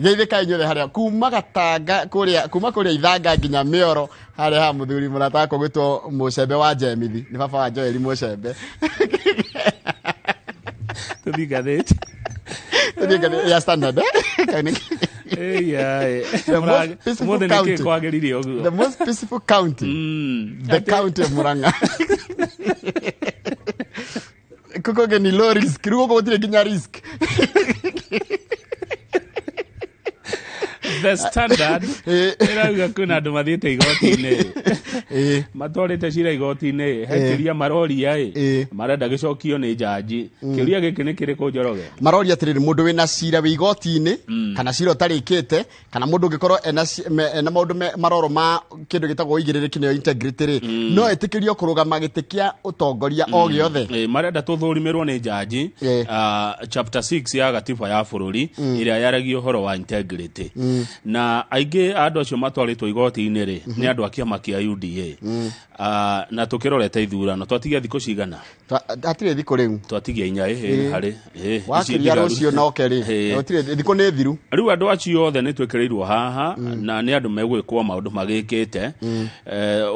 Geithĩkai inyuothe harĩa kuma Gatanga kũrĩa, kuma kũrĩa Ithanga nginya Mĩoro harĩa ha mũthuri mũrata wakwa gwĩtwo Mũcembe wa Njemithi, nĩ baba wa Joeli Mũcembe. Tũthiĩ ngathĩti. Tũthiĩ ngathĩti ya Standard, eh? Ĩyaĩ. The most peaceful Ũmũthĩ nĩkĩ county. kwagĩrire ũguo? The most peaceful county. The county of Murang'a. Kuko ni low risk. Rĩu gũkũ gũtirĩ nginya risk. The Standard ĩrauga kwĩna andũ mathiĩte igoti-inĩ, matwarĩte cira igoti-inĩ, he kĩũria maroria ĩ, marenda gĩcokio nĩ njanji. Kĩũria gĩkĩ nĩ kĩrĩkũ, Njoroge? Maroria atĩrĩrĩ, mũndũ wĩna cira wĩ igoti-inĩ kana cira ũtarĩkĩte kana mũndũ ũngĩkorwo ena ena maũndũ maroro ma kĩndũ gĩtagwo ũigĩrĩrĩki nĩyo integrity rĩ, no etĩkĩrio kũrũgama gĩtĩ kĩa ũtongoria o gĩothe? Marenda tũthũrimĩrwo nĩ njanji chapter 6 ya gatiba ya bũrũri ĩrĩa yaragia ũhoro wa integrity. Na aingĩ a andũ acio matwarĩtwo igoti-inĩ rĩ, nĩ andũ a kĩama kĩa UDA. Na tũkĩrorete ithurano, twatigia thikũ cigana? Hatirĩ thikũ rĩu. Twatigia inya ĩhĩ harĩ ici Wakiria ndigaru. Rũciũ noke rĩ, gũtirĩ thikũ, nĩ thiru. Rĩu andũ acio othe nĩ twĩkĩrĩirwo haha na nĩ andũ megwĩkwo maũndũ magĩkĩte.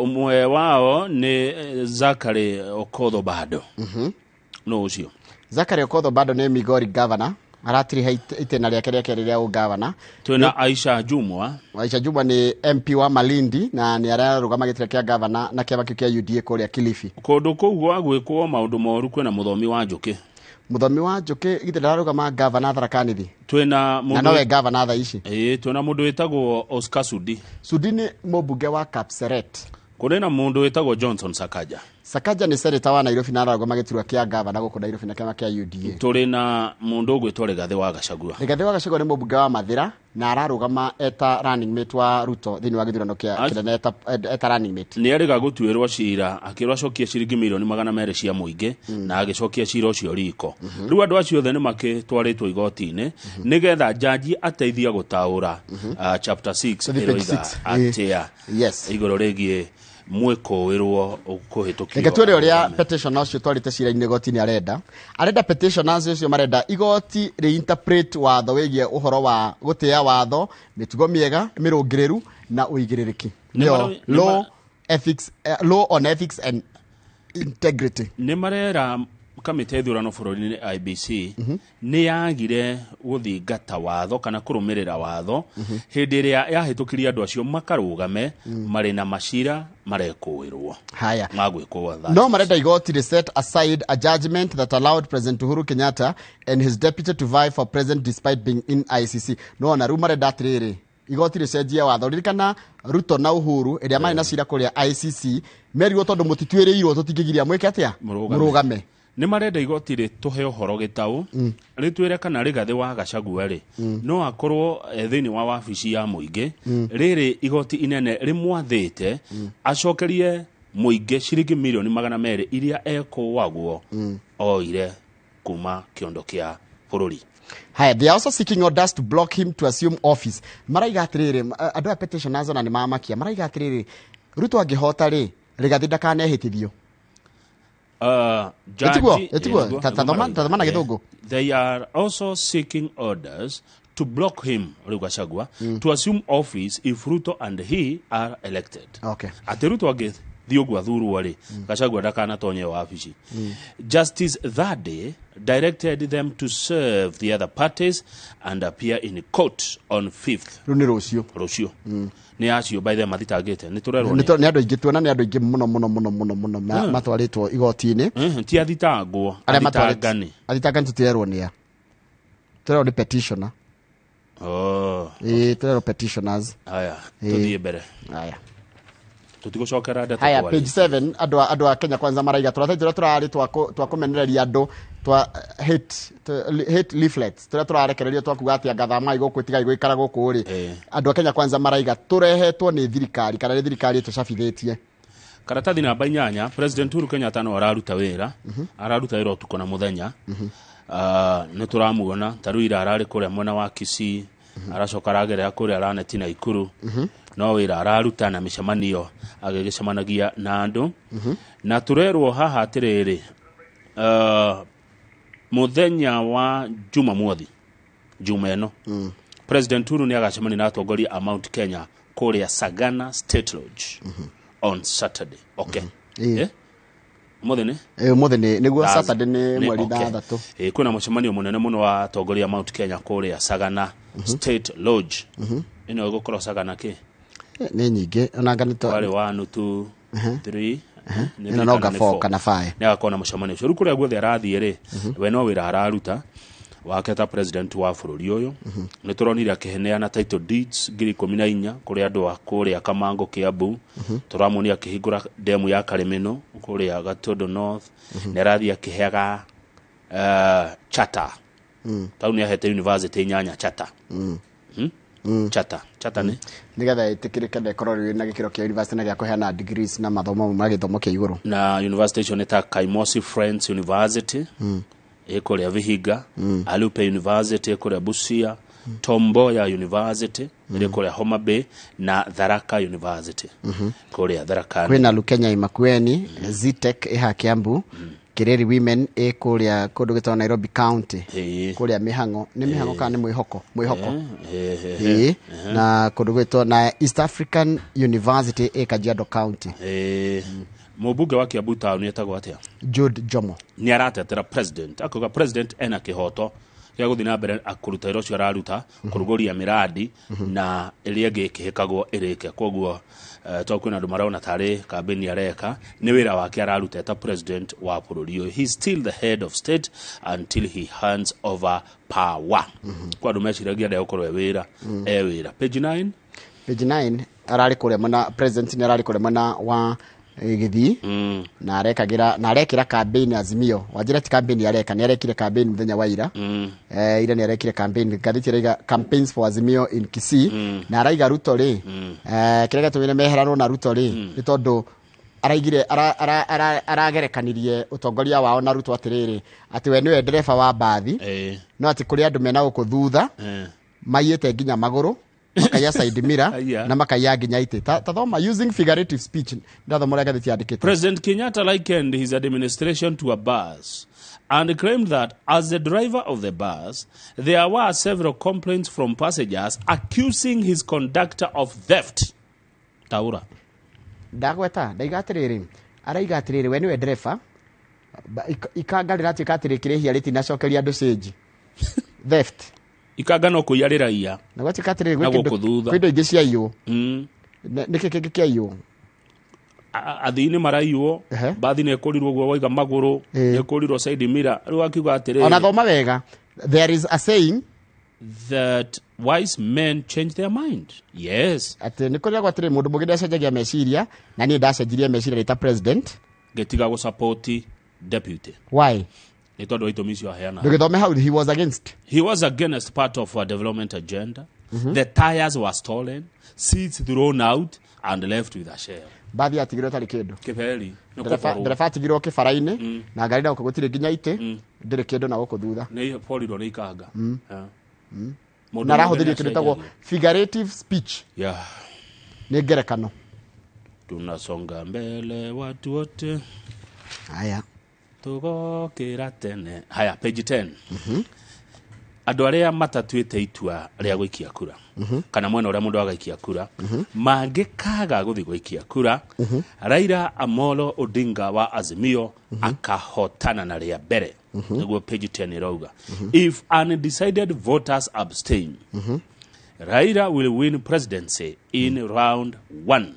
Ũmwe wao nĩ Zachary Okodho Bado. Nũ ũcio? Zachary Okodho bado nĩ Migori governor, aratiriha itĩna rĩake rĩa kerĩ rĩa ũgavana. Twĩna Aisha Jumwa. Aisha Jumwa nĩ MP wa Malindi na nĩ ararũgama gĩtĩ kĩa gavana na kĩama kĩu kĩa UDA kũrĩa Kilifi. Kũndũ kũu gwa gwĩkwo maũndũ moru kwĩna Mũthomi wa Njũkĩ. Mũthomi wa Njũkĩ githĩ ndararũgama gavana Tharaka Nithi? Twĩna Na mũndũ nowe gavana thaa ici. Ĩĩ, twĩna mũndũ wĩtagwo Oscar Sudi. Sudi nĩ mũmbunge wa Kapseret. Kũrĩ na mũndũ wĩtagwo Johnson Sakaja. Sakaja nĩ seneta wa Nairobi na ararũgama gĩturwa kĩa gavana gũkũ Nairobi na kĩama kĩa UDA. Tũrĩ na mũndũ ũgwĩtwo Rigathĩ wa Gachagua. Rigathĩ wa Gachagua nĩ mũmbunge wa Mathĩra na ararũgama eta running mate wa Ruto thĩinĩ wa gĩthurano kĩa kĩnene eta running mate. Nĩ erĩga gũtuĩrwo cira akĩrwo acokie ciringi mirioni 200 cia mũingĩ na agĩcokia cira ũcio riko. Rĩu andũ acio othe nĩ makĩtwarĩtwo igoti-inĩ nĩgetha njanji ateithie gũtaũra chapter 6 Tũthiĩ page ĩroiga 6. Atĩa igũrũ rĩgiĩ mwĩkũĩrwo kũhĩtũkio. Reke tuone ũrĩa petitioner ũcio twarĩte cira-inĩ igoti-inĩ arenda. Arenda petitioners ũcio marenda igoti rĩ-interpret watho wĩgiĩ ũhoro wa gũtĩa watho, mĩtugo mĩega, mĩrũngĩrĩru na ũigĩrĩrĩki. Nĩ Nĩyo nĩ law on ethics and integrity. Nĩ marera kamĩtĩ ya ithurano bũrũri-inĩ IBC nĩ yagire gũthingata watho kana kũrũmĩrĩra watho hĩndĩ ĩrĩa yahĩtũkirie andũ acio makarũgame marĩ na macira marekũĩrwo Haya. magwĩkwo thaa. No marenda igoti rĩ set aside a judgment that allowed President Uhuru Kenyatta and his deputy to vie for president despite being in ICC. No ona rĩu marenda atĩrĩrĩ, igoti rĩcenjie watho. Ririkana Ruto na Uhuru ĩrĩa marĩ na cira kũrĩa ICC merirwo tondũ mũtituĩrĩirwo tũtingĩgiria mwĩke atĩa? Mũrũgame. Mũrũgame. Nĩ marenda igoti rĩtũhe ũhoro gĩtaũ, rĩtwĩre kana Rigathĩ wa Gachagua rĩ, no akorwo thĩinĩ wa wabici ya mũingĩ rĩrĩ igoti inene rĩmwathĩte acokerie mũingĩ ciringi mirioni 200 iria ekũagwo oire kuma kĩondo kĩa bũrũri. Haya, they are also seeking orders to block him to assume office. Maraiga atĩrĩrĩ, andũ aya petitioners ona nĩ mamakia. Maraiga atĩrĩrĩ, Ruto angĩhota rĩ, Rigathĩ ndakanehĩtithio. Judge- Ĩtiguo, nĩguo, ta nĩguo marauga. ta thoma na Gĩthũngũ. They are also seeking orders to block him, rĩu Gachagua, to assume office if Ruto and he are elected. Atĩ Ruto angĩthiĩ ũguo athurwo rĩ, Gachagua ndakanatonye wabici. Justice Thade directed them to serve the other parties and appear in court on 5th. Rĩu nĩ rũciũ. Rũciũ. Nĩ acio by the mathitangĩte nĩ tũrerwo Nĩ andũ aingĩ, tuona nĩ andũ aingĩ mũno mũno mũno mũno mũno matwarĩtwo igoti-inĩ. Ti athitangwo. Arĩa matwarĩtwo Athitangani. Athitangani tũtirerwo nĩ a. Tũrerwo nĩ petitioner. Oh. Ĩĩ, tũrerwo petitioners. Haya, tũthiĩ mbere. Haya. Tũtigũcokera ndeto Haya, twarĩ. page 7, andũ a Kenya Kwanza maraiga tũratathi tũrĩa tũrarĩ twa kũmenereria andũ twa hate leaflets tũrĩa tũrarekererio twa kuga atĩ anga thamai gũkũ, tigai gũikara gũkũ rĩ, andũ a Kenya Kwanza maraiga tũrehetwo nĩ thirikari kana nĩ thirikari ĩtũcabithĩtie. Karatathi namba 8, President Uhuru Kenyatta no araruta wĩra, araruta wĩra ũtukũ na mũthenya. Nĩ tũramuona ta rĩu ira ararĩ kũrĩa mwena wa Kisii, aracoka aragerera kũrĩa Lanet na Ikuru, no wĩra araruta na mĩcemanio agĩgĩcemanagia na andũ. Na tũrerwo haha atĩrĩrĩ, mũthenya wa Jumamothi, Juma ĩno, President Uhuru nĩ agacemania na atongoria a Mount Kenya kũrĩa Sagana State Lodge on Saturday. Okay. Eh? Ũmũthĩ nĩ Ũmũthĩ nĩ nĩguo Saturday nĩ mweri 6. Ĩ, kwĩna mũcemanio mũnene mũno wa atongoria a Mount Kenya kũrĩa Sagana State Lodge. Ĩno ĩgũkorwo Sagana kĩ? Nĩ nyingĩ onanga nĩ Kwarĩ 1 2 3. Ĩno no nga 4 kana 5. Nĩ agakorwo na mũcemanio ũcio. Rĩu kũrĩa guothe arathiĩ rĩ, we no wĩra araruta wake ta president wa bũrũri ũyũ. Nĩ tũronire akĩheneana title deeds 14,000 kũrĩ andũ a kũrĩa Kamango, Kiambu. Tũramuonia akĩhingũra demu ya Karimino kũrĩa Gatundu North. Nĩ arathiĩ akĩheaga charter. Tau nĩ ahete university 8 charter. Charter, charter nĩ Nĩgetha ĩtĩkĩrĩke na ĩkorwo rĩu na gĩkĩro kĩa university na gĩa kũheana degrees na mathomo ma gĩthomo kĩa igũrũ. Na university icio nĩ ta Kaimosi Friends University ĩ kũrĩa Vihiga, Alupe University ĩ kũrĩa Busia, Tom Mboya University ĩrĩ kũrĩa Homa Bay, na Tharaka University kũrĩa Tharaka. Kwĩna Lukenya Imakueni, Zetech ĩha Kiambu, Kireri Women ĩ kũrĩa kũndũ gĩtagwo Nairobi County, kũrĩa Mĩhang'o, nĩ Mĩhang'o kana nĩ Mwĩhoko, Mwĩhoko. Ĩĩ, na kũndũ gwĩtwo na East African University ĩ Kajiado County. Mũmbunge wa Kiambu Town etagwo atĩa? Jude Jomo. Nĩ aratetera president, akauga president ena kĩhoto gĩa gũthiĩ na mbere kũruta wĩra ũcio araruta, kũrugũria mĩradi na ĩrĩa ĩngĩ ĩkĩhĩkagwo ĩrĩke. Koguo to kwĩna andũ marona tarĩ kambĩni areka, nĩ wĩra wake araruta ta president wa bũrũri ũyũ. He is still the head of state until he hands over power. Kwa andũ meciragia ndegũkorwo e wĩra, e wĩra. Page 9. Page 9, ararĩ kũrĩa mwena, president nĩ ararĩ kũrĩa mwena wa Gĩthii na arekagĩra na arekĩra campaign Azimio. Wanjĩra ti campaign areka, nĩ arekire campaign mũthenya wa ira. Ira nĩ arekire campaign, ngathĩti ĩraiga campaigns for Azimio in Kisii. Na araiga Ruto rĩ, kĩrĩa gĩatũmire meheranwo na Ruto rĩ, nĩ tondũ araigire aragerekanirie ũtongoria wao na Ruto atĩrĩrĩ, atĩ we nĩwe ndereba wa mbathi, no atĩ kũrĩ andũ mena gũkũ thutha maiyĩte nginya magũrũ, makaiya side mirror na makaiya nginya itĩ. Ta thoma using figurative speech, ndathoma ũrĩa ngathĩti yandĩkĩte. President Kenyatta likened his administration to a bus and claimed that as the driver of the bus, there were several complaints from passengers accusing his conductor of theft. Taura. Ndagweta, ndaiga atĩrĩrĩ, araiga atĩrĩrĩ, we nĩwe ndereba, ikanga rĩratuĩka atĩrĩ kĩrĩhia rĩtinacokeria andũ cĩnji. Theft. Ikanga no kũiya rĩraiya. Na gwatuĩka atĩrĩrĩ, Na gũkũ thutha. Kwĩ indo ingĩ ciaiywo. Nĩkĩ kĩngĩ kĩaiywo? Athii nĩ maraiywo, mbathi nĩ ĩkũrirwo ũguo waiga magũrũ, nĩ ĩkũrirwo side mirror. Rĩu akiuga atĩrĩrĩ, Ona thoma wega, there is a saying that wise men change their mind. Yes. Atĩ nĩ kũrĩa gwatĩrĩ mũndũ mũgĩ ndacenjagia meciria, na niĩ ndacenjirie meciria ndĩ ta president. Ngĩtiga gũ-support deputy. Why? Nĩ tondũ wa itũmi icio aheana. Ndũgĩthome hau, he was against. He was against part of our development agenda. The tires were stolen, seats thrown out and left with a shell. Mbathi yatigirwo ĩtarĩ kĩndũ. Kĩberi, nĩ kũborwo. Ndereba atigirwo kĩbara-inĩ, na ngari na gũkũ gũtirĩ nginya itĩ, ndĩrĩ kĩndũ na gũkũ thutha. Nĩ iborirwo nĩ ikanga. Mũndũ Na arahũthĩria mũthenya kĩndũ gĩtagwo acenjagia. figurative speech. Nĩ ngerekano. Tunasonga mbele watu wote. Haya. Tũgokĩra tene. Haya, page 10. Andũ arĩa matatuĩte itua rĩa gũikia kura, kana mwena ũrĩa mũndũ agaikia kura, mangĩkaga gũthiĩ gũikia kura, Raila Amolo Odinga wa Azimio akahotana na rĩa mbere. Nĩguo page 10 ĩrauga. If undecided voters abstain, Raila will win presidency in round 1.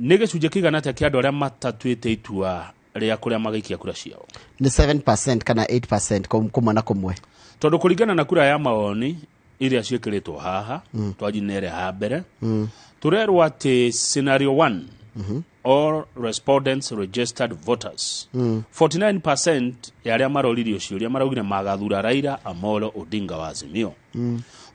Nĩ gĩcunjĩ kĩigana atĩa kĩa andũ arĩa matatuĩte itua rĩa kũrĩa magaikia kura ciao? Nĩ 7% kana 8% kũmwe na kũmwe. Tondũ kũringana na kura ya maoni iria ciĩkĩrĩtwo haha, twajinere haha mbere, tũrerwo atĩ scenario 1, all respondents registered voters. 49% ya arĩa maroririo ciũria maraugire magathura Raila Amolo Odinga wa Azimio.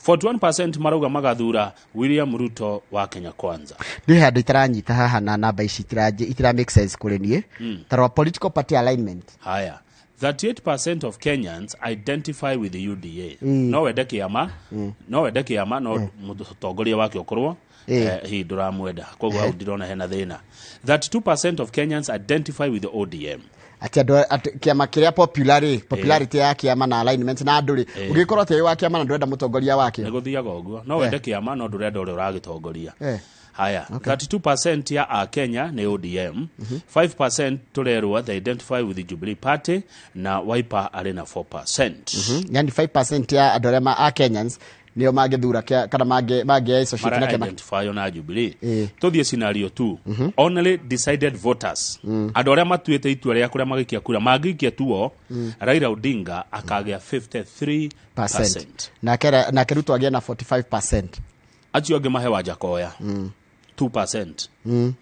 41% marauga magathura William Ruto wa Kenya Kwanza. Nĩ handũ itaranyita haha na namba ici itira make sense kũrĩ niĩ. Tarora political party alignment. Haya. 38% of Kenyans identify with the UDA. No wende kĩama, no wende kĩama, no mũtongoria wake ũkorwo, hihi ndũramwenda. Koguo hau ndirona hena thĩna. 32% of Kenyans identify with the ODM. Atĩ andũ atĩ kĩama kĩrĩa popular rĩ, popularity ya kĩama na alignment na andũ rĩ, ũngĩkorwo atĩ wĩ wa kĩama na ndũrenda mũtongoria wakĩo. Nĩ gũthiaga ũguo, no wende kĩama no ndũrenda ũrĩa ũragĩtongoria. Haya, 32% ya Akenya nĩ ODM, 5% tũrerwo they identify with the Jubilee Party, na Wiper arĩ na 4%. Yani 5% ya andũ arĩa a Kenyans nĩo mangĩthura kana mangĩ associate na mara kĩama. Identify na Jubilee. Tũthiĩ scenario 2, only decided voters, andũ arĩa matuĩte itua rĩa kũrĩa magĩikia kura, mangĩikia tuo, Raila Odinga akagĩa 53%. Percent. Nake Ruto agĩe na 45%. Acio angĩ mahe Wajakoya 2%.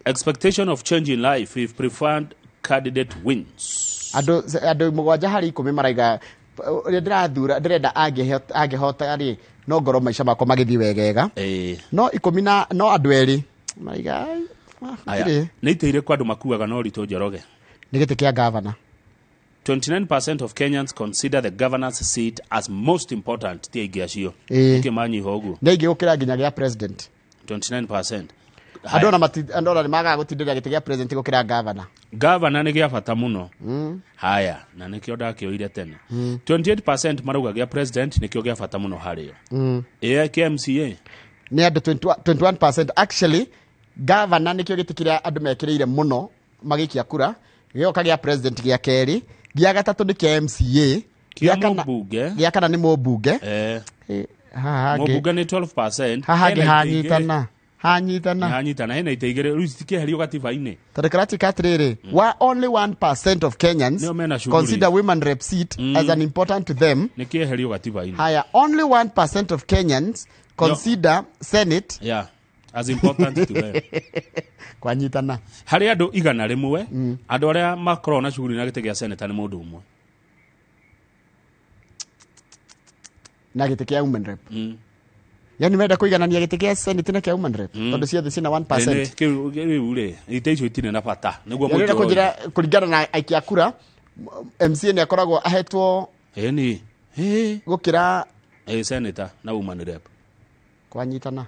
Expectation of change in life if preferred candidate wins. Andũ 7 harĩ 10 maraiga ũrĩa ndĩrathura ndĩrenda angĩhota rĩ, no ngorwo maica makwa magĩthiĩ wegega. No ikũmi na no andũ erĩ maraiga, "Ai, ah, Aya, gũtirĩ." Nĩ itĩ irĩkũ andũ makuaga na ũritũ, Njoroge? Nĩ gĩtĩ kĩa gavana. 29% of Kenyans consider the governor's seat as most important. Ti aingĩ acio. Nĩkĩ manyiha ũguo? Nĩ aingĩ gũkĩra nginya gĩa president. 29%. Andũ ona nĩ magaga gũtindĩrĩra gĩtĩ gĩa president gũkĩra gavana. Gavana nĩ gĩa bata mũno. Haya, na nĩkĩo ndakĩoire tene. 28% marauga gĩa president nĩkĩo gĩa bata mũno harĩo. Ĩ kĩa MCA? Nĩ andũ 21, 21% actually. Gavana nĩkĩo gĩtĩ kĩrĩa andũ mekĩrĩire mũno magĩikia kura, gĩgoka gĩa president gĩa kerĩ, gĩa gatatũ nĩ kĩa MCA. Kĩa Gĩa mũmbunge. Gĩa kana nĩ mũmbunge. Haha hangĩ Mũmbunge nĩ 12%. Haha hangĩ Hena itĩ igĩrĩ. hanyitana hanyitana. Hanyitana, hena itĩ igĩrĩ rĩu citikĩeherio gatiba-inĩ. Tondũ kĩratuĩka atĩrĩrĩ, wa only 1% of Kenyans Nĩo mena shughuli. consider women rep seat as an important to them. Nĩ kĩeherio gatiba-inĩ. Haya, only 1% of Kenyans consider senate Yeah, as important to them. Kwanyitana. Harĩ andũ 100, andũ arĩa makoragwo na shughuli na gĩtĩ gĩa seneta nĩ mũndũ ũmwe. Na gĩtĩ kĩa women rep. Yani menda kũiganania gĩtĩ kĩa senate na kĩa women rep, tondũ ciothe ciĩna 1%. Kĩu rĩu rĩ, itĩ icio itirĩ na bata nĩguo Yani mũingĩ ũrenda kũnjĩra kũringana na aikia kura, MCA nĩ akoragwo ahetwo ĩni ĩ gũkĩra ĩ senator na woman rep. Kwanyitana.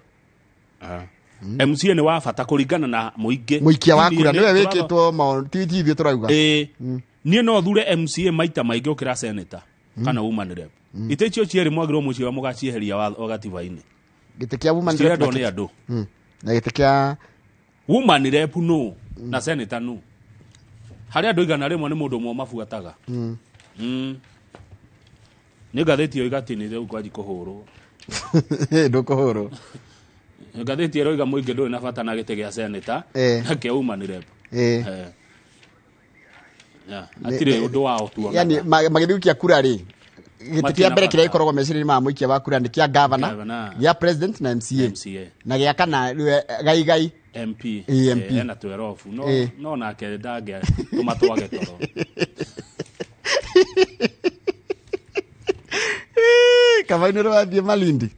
MCA nĩ wa bata kũringana na mũingĩ. Mũikia wa Niĩ kura nĩwe wĩkĩtwo maũndũ, ti ithuĩ tũrauga. Ĩ, niĩ no thure MCA maita maingĩ gũkĩra senator kana woman rep. Itĩ icio cierĩ mwagĩrĩirwo mũcio mũgacieheria wa gatiba-inĩ. Gĩtĩ kĩa woman rep Cirendwo na nĩ gĩtĩ- andũ. Na gĩtĩ kĩa Woman rep no na senator no, harĩ andũ 100 nĩ mũndũ ũmwe mabuataga. Nĩ ngathĩti ĩyo igatini rĩu kwanji kũhũrwo. Ndũkũhũrwo. Ngathĩti ĩroiga mũingĩ ndũrĩ na bata na gĩtĩ gĩa senator na kĩa woman rep. Yeah, hatirĩ ũndũ wao tuonaga. Yani magĩthiĩ gũikia kura rĩ, gĩtĩ Matirĩ kĩa na mbere bata. kĩrĩa gĩkoragwo meciria-inĩ ma mũikia wa kura nĩ kĩa gavana, Gavana. gĩa president na MCA. MCA. Na gĩa kana rĩu, gaigai. MP. MP. Ena twerobu no no nake ndangĩ tũma twage toro. Kamainĩ rwathiĩ Malindi.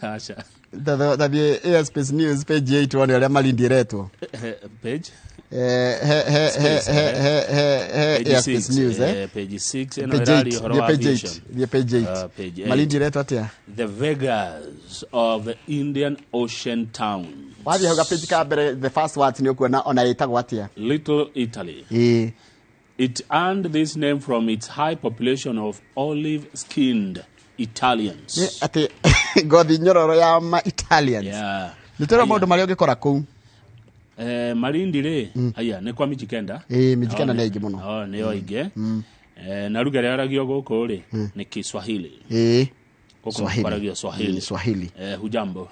Aca. Tathiĩ Airspace News page 8 wone ũrĩa Malindi ĩretwo. Page He he he Space, he he he he page Airspace 6. News, eh. Page 6 ĩno Page ĩraria 8. ũhoro Thiĩ wa page 8. aviation. Thiĩ page 8. Page 8. Malindi ĩretwo atĩa? The Vegas of the Indian Ocean Town. Wathiĩ hau page ka mbere, the first words nĩ ũkuona ona ĩtagwo atĩa. Little Italy. Ĩĩ. It earned this name from its high population of olive-skinned Italians. Nĩ atĩ ngothi nyororo ya ma Italians. Nĩ tũrĩ maũndũ marĩa ũngĩkora kũu. Malindi rĩ, aya nĩ kwa Mijikenda. Ĩĩ, Mijikenda nĩ aingĩ mũno. Oh, nĩo aingĩ. Na lugha ĩrĩa yaragio gũkũ rĩ nĩ Kiswahili. Gũkũ Swahili. kwaragio Swahili. Swahili. Hujambo?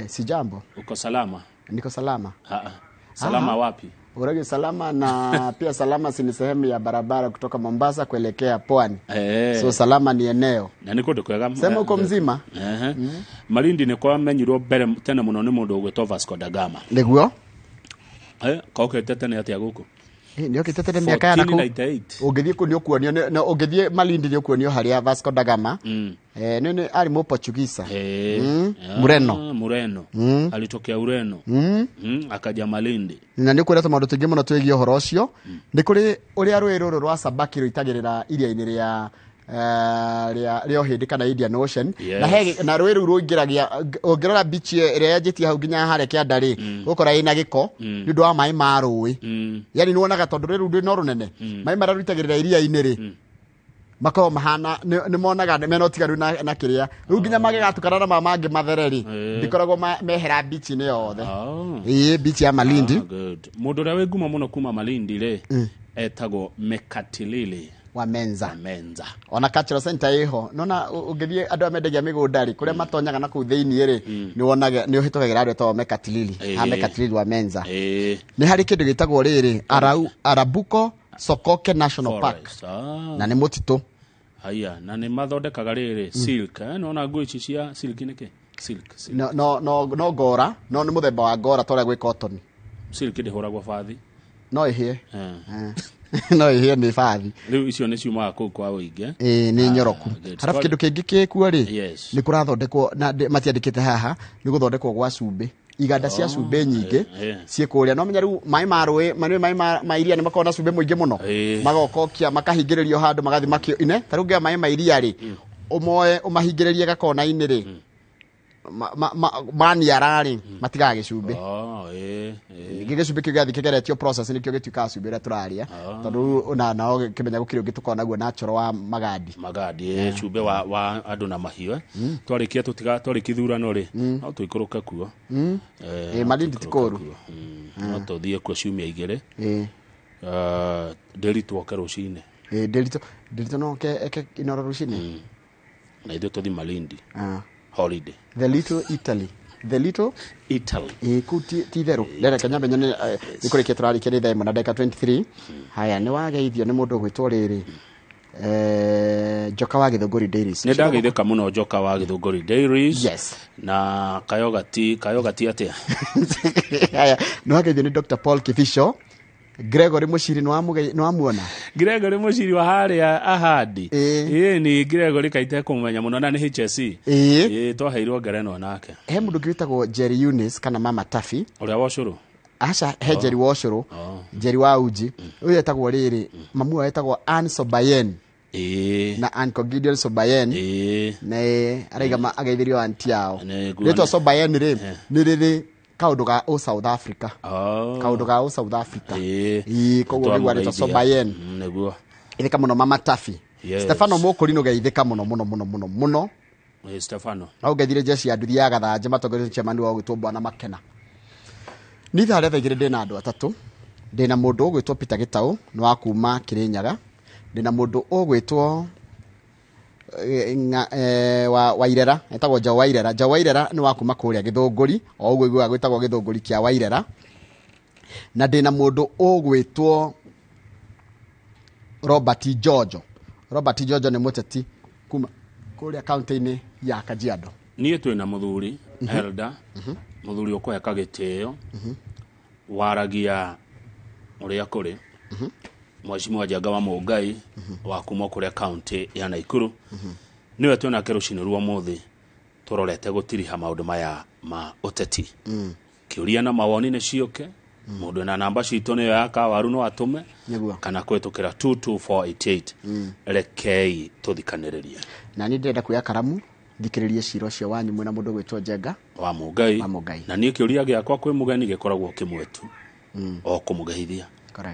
Sijambo. Uko salama? Niko salama. Ah, ah. Salama wapi? Uragi salama na pia salama si ni sehemu ya barabara kutoka Mombasa kuelekea pwani. So salama ni eneo. Na nĩ kũndũ kwega. Sema uko mzima. Ehe. Malindi nĩ kwamenyirwo mbere tene mũno nĩ mũndũ ũgwĩtwo Vasco da Gama. Nĩguo. Kokĩte tene atĩa gũkũ? Nĩ okĩte tene mĩaka ya nakũu. 1498. Ũngĩthiĩ kũu nĩ ũkuonio ũngĩthiĩ Malindi nĩ ũkuonio harĩa Vasco da Gama. Nĩ arĩ mũ Portuguese. Mureno. Mureno. Alitokea Ureno. Akaja Malindi. Na nĩ ũkuona tũmaũndũ tũingĩ mũno twĩgiĩ ũhoro ũcio. Nĩ kũrĩ ũrĩa rũĩ rũrũ rwa Sabaki rũitagĩrĩra iria-inĩ rĩa rĩa Ũhĩndĩ kana Indian Ocean. Na he na rũĩ rũu rũingĩragia ũngĩrora beach ĩrĩa yanjĩtie hau nginya harĩa kĩanda rĩ, ũgũkora ĩna gĩko nĩ ũndũ wa maĩ ma rũĩ. Yani nĩ wonaga tondũ rũĩ rũu no rũnene, maĩ marĩa rũitagĩrĩra iria-inĩ rĩ makoragwo mahana nĩ monaga mena ũtiganu na kĩrĩa rĩu nginya magĩgatukana na mangĩ mathere rĩ, ndikoragwo mehera beach-inĩ yothe. Ĩĩ, beach ya Malindi. Mũndũ ũrĩa wĩ ngumo mũno kuma Malindi rĩ etagwo Mekatilili wa Menza. Ona cultural center ĩho nona ũngĩthiĩ andũ arĩa mendagia mĩgũnda rĩ, kũrĩa matonyaga na kũu thĩinĩ rĩ, nĩ wonaga nĩ ũhĩtũkagĩra andũ etagwo Mekatilili, ha Mekatilili wa Menza. Nĩ harĩ kĩndũ gĩtagwo rĩrĩ Arabuko Sokoke National Park. Na nĩ mũtitũ. Haya, na nĩ mathondekaga rĩrĩ silk, nona nguo ici cia silk nĩkĩ? Silk. No no no ngora, no nĩ mũthemba wa ngora ta ũrĩa gwĩ cotton. Silk ndĩhũragwo bathi. No ĩhĩe. No ĩhĩe nĩ bathi. Rĩu icio nĩ ciumaga kũu kwa ũingĩ. Ĩĩ, nĩ nyoroku. Harafu kĩndũ kĩngĩ kĩkuo rĩ, nĩ kũrathondekwo na matiandĩkĩte haha, nĩ gũthondekwo gwa cumbĩ. Iganda cia cumbĩ nyingĩ ciĩ kũrĩa. No menya rĩu maĩ ma rũĩ, maĩ ma iria nĩ makoragwo na cumbĩ mũingĩ mũno. Magokokia, makahingĩrĩrio handũ magathiĩ makĩ ine, ta rĩu ũngĩoya maĩ ma iria rĩ, ũmoe ũmahingĩrĩrie gakona-inĩ rĩ, maniara rĩ, matigaga gĩcumbĩ. Ningĩ gĩcumbĩ kĩu gĩathiĩ kĩgeretio process nĩkĩo gĩtuĩkaga cumbĩ ũrĩa tũrarĩa. Tondũ na nao kĩmenya gũkĩrĩ ũngĩ tũkoragwo naguo natural wa magandi. Magandi, cumbĩ wa andũ na mahiũ. Twarĩkia tũtiga twarĩkia ithurano rĩ, no tũikũrũke kuo. Malindi ti kũũru. No tũthiĩ kuo ciumia igĩrĩ. Ndĩritũ oke rũcinĩ. Ndĩritũ no eke Inoro rũcinĩ. Na ithuĩ tũthiĩ Malindi. Holiday. The Little Italy. The Little Italy. Kũu ti itherũ. Reke nyambe nyone nĩ kũrĩkia tũrarĩkia nĩ thaa ĩmwe na ndagĩka 23. Haya, nĩ wageithio nĩ mũndũ ũgwĩtwo rĩrĩ. Njoka wa Gĩthũngũri Dairies. Nĩ ndageithĩka mũno Njoka wa Gĩthũngũri Dairies. Yes. Na kayogati atĩa? Haya, nĩ wageithio nĩ Dr. Paul Kibicho. Gregory Mushiri nĩ wamuona? Gregory Mushiri wa harĩa Ahadi. Ĩĩ, ni Gregory kaite kũmenya mũno na nĩ HSC. Ĩĩ, twaheirwo ngerenwa nake. He mũndũ ũngĩ wĩtagwo Jerry Eunice kana Mama Taffy. Ũrĩa wa ũcũrũ? Aca, he Jerry wa ũcũrũ. Jerry wa uji. Ũyũ etagwo rĩrĩ, mamu wao etagwo Ann Sobayen. Na Uncle Gideon Sobayen. Na araiga ageithĩrio auntie yao. Rĩtwa Sobayen rĩ, nĩ rĩrĩ kaũndũ ga o South Africa. Kaũndũ ga o South Africa. Ĩĩ, koguo nĩguo arĩtwa Sobayen. Nĩguo. Ithĩka mũno Mama Taffy. Stefano Mũkũri nũgeithĩka mũno mũno mũno mũno mũno. Stefano. Na ũngeithire jeshi ya nduthi ya Gathanje matongoretio chairman wao gwĩtwo Bwana Makena. Nĩ ithaa rĩa thaa igĩrĩ ndĩna andũ atatũ. Ndĩna mũndũ ũgwĩtwo Peter Gĩtaũ nĩ wa kuma Kĩrĩnyaga. Ndĩna mũndũ ũgwĩtwo Wairera, etagwo Njaũ Wairera. Njaũ Wairera nĩ wa kuma kũrĩa Gĩthũngũri, o ũguo iguaga gwĩtagwo Gĩthũngũri kĩa Wairera. Na ndĩna mũndũ ũgwĩtwo Robert Jojo. Robert Jojo nĩ mũteti kuma kũrĩa kaunti-inĩ ya Kajiado. Niĩ twĩna mũthuri elder, mũthuri ũkũheka gĩtĩo, waragia ũrĩa kũrĩ. Mheshimiwa Njenga wa Mũngai wa kuma kũrĩa kaunti ya Nakuru. Nĩwe twĩnake rũcinĩ rwa ũmũthĩ tũrorete gũtiriha maũndũ maya ma ũteti. Kĩũria na mawoni nĩ ciũke, mũndũ na namba citũ nĩyo ya Kawaru no atũme kana kũhĩtũkĩra 22488. Rekei tũthikanĩrĩrie. Na niĩ ndĩrenda kuoya karamu thikĩrĩrie cira ũcio wanyu mwĩna mũndũ ũgwĩtwo Njenga wa Mũngai. Na niĩ kĩũria gĩakwa kwĩ mũgeni gĩkoragwo kĩmwe tu, o kũmũgeithia.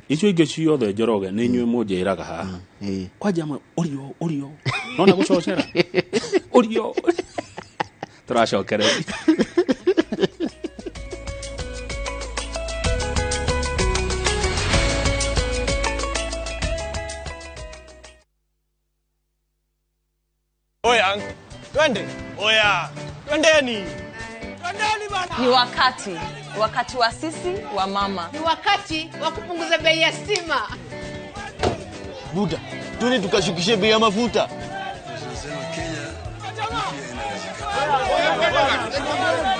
Icio ingĩ ciothe Njoroge nĩ inyuĩ mũnjĩraga haha. Kwanja amwe ũrio ũrio nona gũcocera ũrio tũracokereria. Oya, twende. Oya, twendeni. Twendeni bana. Ni wakati wa sisi wa mama. Ni wakati wa kupunguza bei ya stima. Buda, twende tukashukishe bei ya mafuta. Tunasema Kenya inawezekana.